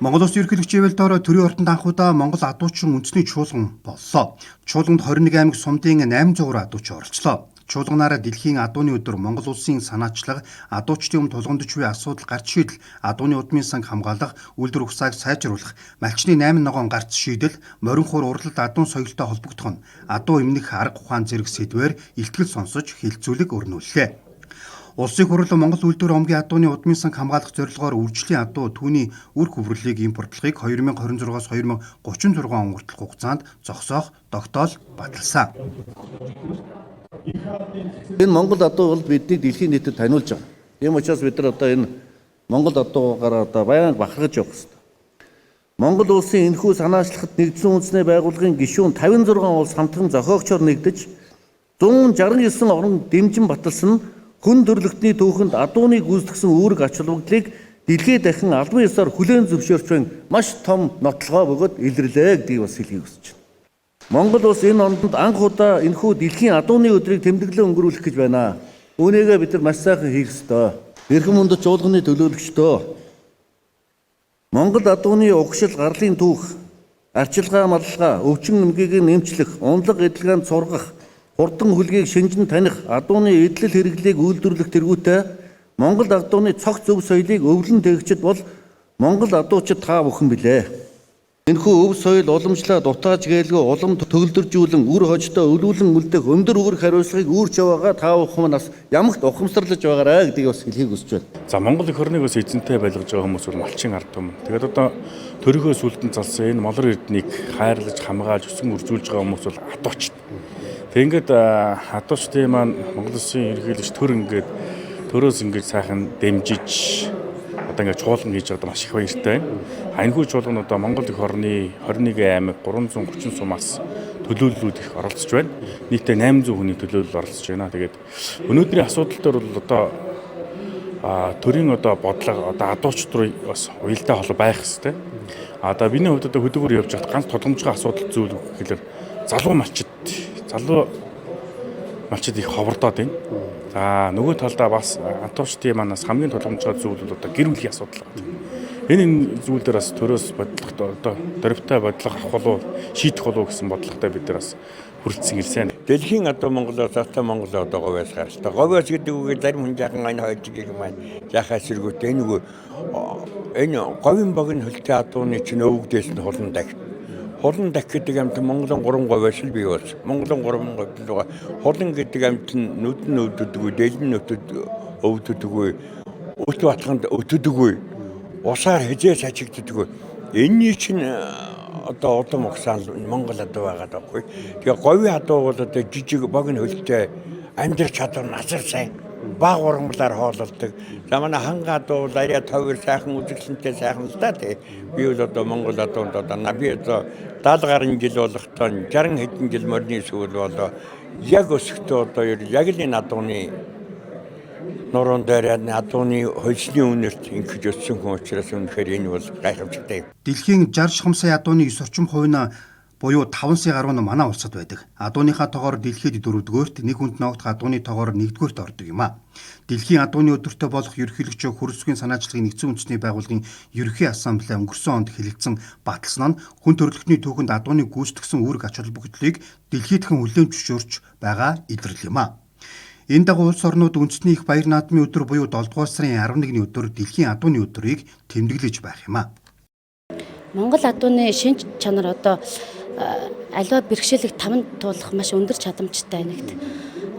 Монгол Улсын ерөнхийлөгч Ивэл Доорой төрийн ордонд анхудаа Монгол адуучин үндэсний чуулган боллоо. Чуулганд 21 аймаг сумдын 800 адуучин оролцлоо. Чуулганаараа дэлхийн адууны өдөр Монгол улсын санаачлага, адуучдын өмнө тулгамдж буй асуудал гарч шийдэл, адууны удмын санг хамгаалах, үйлдвэр ухсааг сайжруулах, малчны 8 ногоон гарц шийдэл, морин хуур урлал адуун соёлтой холбогдох нь адуу эмнэх арга ухаан зэрэг сэдвээр илтгэл сонсож хэлцүүлэг өрнүүллээ. Улсын хурал Монгол үйлдвэр омгийн адууны удмын санг хамгаалах зорилгоор үржлийн адуу түүний үр хөврлийг импортлохыг 2026-аас 2036 он хүртэлх хугацаанд зогсоох тогтоол баталсан. Энэ Монгол адуу бол биднийг дэлхийн нийтэд таниулж байгаа. Тийм учраас бид нар одоо энэ Монгол адуугаараа одоо байнга бахархаж явах хэрэгтэй. Монгол улсын энэхүү санаачлахад нэгдсэн үндэсний байгууллагын гишүүн 56 улс хамтран зохиогчоор нэгдэж 169 орн дэмжин баталсан нь хүн төрөлхтний түүхэнд адууны гүйцэтгсэн үүрэг ач холбогдлыг дэлхийд дахин албан ёсоор хүлээн зөвшөөрч буй маш том нотлогоо бөгөөд илэрлээ гэдгийг бас хэлхийг хүсэж байна. Монгол улс энэ онд анх удаа энэхүү дэлхийн адууны өдрийг тэмдэглэн өнгөрүүлэх гэж байна. Үүнийгээ бид нар маш сайхан хийх ёстой. Эрхэм хүндэт чуулганы төлөөлөгчдөө Монгол адууны угшил гарлын түүх, арчилгаа маллага, өвчин эмгэгийг нэмчлэх, унлаг эдэлгээнд сургах, хурдан хүлгийг шинжин таних, адууны эдлэл хэрэглийг үйлдвэрлэх тэргүүтээ Монгол адууны цогц өв соёлыг өвлөн тээгчид бол Монгол адуучид та бүхэн билээ. Энэхүү өв соёл уламжлаад утааж гэлгүй улам төгөлдржүүлэн үр хождоо өлүүлэн үлдэх өндөр үүрэг хариуцлагыг үүрч яваагаа та бүхэн бас ямагт ухамсарлаж байгаарай гэдгийг бас хэлхийг хүсэж байна. За Монгол эх орныг бас эзэнтэй байлгаж байгаа хүмүүс бол малчин ард түмэн. Тэгээд одоо төрийнхөө сүлдэн залсан энэ молор эрднийг хайрлаж, хамгаалж, өсөн үржүүлж байгаа хүмүүс бол адуучид. Тэг ингээд адуучдын маань Монгол улсын ерөнхийлөгч төр ингээд төрөөс ингээд сайхан дэмжиж одоо ингээд чуулган хийж байгаад маш их баяртай байна. Ханьхүү чуулган одоо Монгол эх орны 21 аймаг 330 сумаас төлөөллүүд их оролцож байна. Нийтдээ 800 хүний төлөөлөл оролцож байна. Тэгээд өнөөдрийн асуудал дээр бол одоо төрийн одоо бодлого одоо адуучд руу бас уялдаа холбоо байх хэвээр. Одоо миний хувьд одоо хөдөөгөр явж байхад ганц тулгамжтай асуудал зүйл гэхэлэр залуу малчид их ховордоод байна. За нөгөө талдаа бас адуучдын манаас хамгийн тулгамжтай зүйл бол одоо гэр бүлийн асуудал байна. Энэ зүйл дээр бас төрөөс бодлоготой одоо дөрвтэй бодлого авах болов шийдэх болов гэсэн бодлоготой бид нар бас хүрэлцэн ирсэн. Дэлхийн одоо Монголоос одоо Монгол одоо говьос гаралтай. Говьос гэдэг үгээр зарим хүн жаахан энэ хойд гэх юм аа жаахан эсэргүүтэй энэ үгүй энэ говийн богино хөлтэй адууны чинь өвгдээс нь хулан дахь. Хулан дахь гэдэг амьтан Монголын 3 говьос л бий болсон. Монголын 3 говьд л байгаа. Хулан гэдэг амьтан нүд нь өвддөггүй, дэл нь өвддөггүй, өт батханд өтдөггүй, усаар хизээ сачигддэггүй. Энийний чинь одоо удам угсаан Монгол адуу байгаа даахгүй. Тэгээ говийн адуу бол одоо жижиг богино хөлтэй амьдрах чадвар нь асар сайн баг урамлаар хоололдог. За манай ханга адуу бол арай товер сайхан үзэсгэлэнтэй сайхан л да тий. Би бол одоо Монгол адуунд одоо би одоо 70 гаруй жил болохтой 60 хэдэн жил морины сүүл болоо яг өсөхдөө одоо яг л энэ адууны нуруунд дээр адууны хөлсний үнэрт ингэж өссөн хүн учраас үнэхээр энэ бол гайхамшигтай. Дэлхийн 60 шахам сая адууны 9 орчим хувь нь буюу 5 сая гаруй нь манай улсад байдаг. Адууныхаа тоогоор дэлхийд дөрөвдүгээрт, нэг хүнд ногдох адууны тоогоор нэгдүгээрт ордог юм а. Дэлхийн адууны өдөртөө болох ерөнхийлөгч хөрөлсгийн санаачлагын нэгдсэн үндэсний байгууллагын ерөнхий ассамблей өнгөрсөн онд хэлэлцэн баталсан нь хүн төрөлхтний түүхэнд адууны гүйцэтгсэн үүрэг ач холбогдлыг дэлхийдхэн хүлээн зөвшөөрч байгаа илрэл юм а. Энэ дагуу улс орнууд үндэсний их баяр наадмын өдөр буюу 7 дугаар сарын 11-ний өдөр дэлхийн адууны өдрийг тэмдэглэж байх юм а. Монгол адууны шинж чанар одоо аливаа бэрхшээлийг таван туулах маш өндөр чадамжтай нэгт.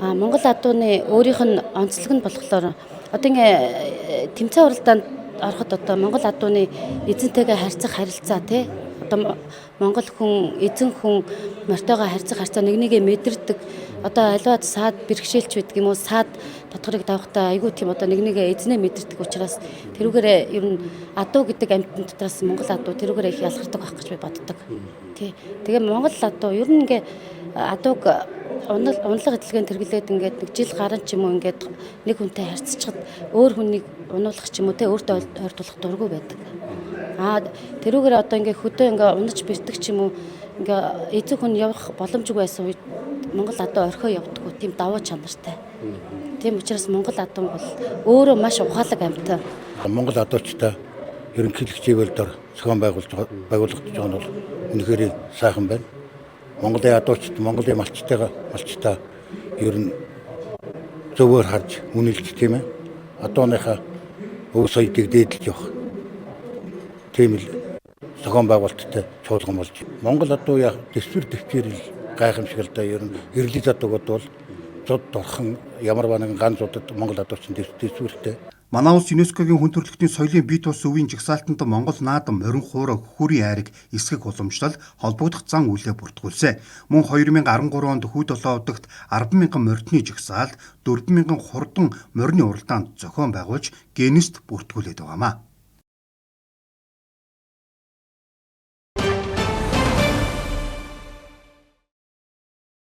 Монгол адууны өөрийнх нь онцлог нь болохоор одоо ингээ тэмцээн уралдаанд ороход одоо Монгол адууны эзэнтэйгээ харьцах харилцаа тий одоо Монгол хүн эзэн хүн мортойгоо харьцах харьцаа нэг нэгэ мэдэрдэг одоо аливаа саад бэрхшээлч байдаг юм уу саад дотгорыг давхтаа айгүй тийм одоо нэг нэгэ эзнээ мэдэрдэг учраас тэрүүгээрээ ер нь адуу гэдэг амьтан дотроос Монгол адуу тэрүүгээрээ их ялгардаг байх гэж би боддог. Тий. Тэгээ Монгол адуу ер нь ингээ адууг унлага эдэлгээнд тэргэлээд ингээд нэг жил гарan ч юм уу ингээд нэг хүнтэй харьцчихад өөр хүнийг унуулах ч юм уу те өөртөө ойртуулах дургүй байдаг. Тэрүүгээр одоо ингээ хөдөө ингээ унаж бэртэх ч юм уу ингээ эзэн хүн явах боломжгүй байсан үед Монгол адуу орхио явдаггүй тийм давуу чанартай. Тийм учраас Монгол адуу бол өөрөө маш ухаалаг амьтан. Монгол адуучтай Ерөнхийлөгч ивэл дор зохион байгуулж байгуулагдаж байгаа нь бол үнэхээр сайхан байна. Монголын адуучид, Монголын малчтай ер нь зөвөр харж үнэлж, тийм ээ. Адууныхаа өв соёлыг дээдэлж явах. Тийм л зохион байгуулалттай чуулган болж. Монгол адуу яг төсвөр төвчээрэл гайхамшиг л да, ер нь эрлэж адуугууд бол зуд дорхон ямар нэгэн ган зудад Монгол адуучин төсвөртэй. Манай улс ЮНЕСКО-гийн хүн төрөлхтний соёлын бие тус өвийн жагсаалтанд Монгол наадам, морин хуурай, хөхүүрийн айраг, эсгэг уламжлал холбогдох зан үйлээ бүртгүүлсэн. Мөн 2013 онд Хүү долоон удагт 10,000 морьдны жагсаалт, 4,000 хурдан морины уралдаанд зохион байгуулж Гиннест бүртгүүлээд байгаамаа.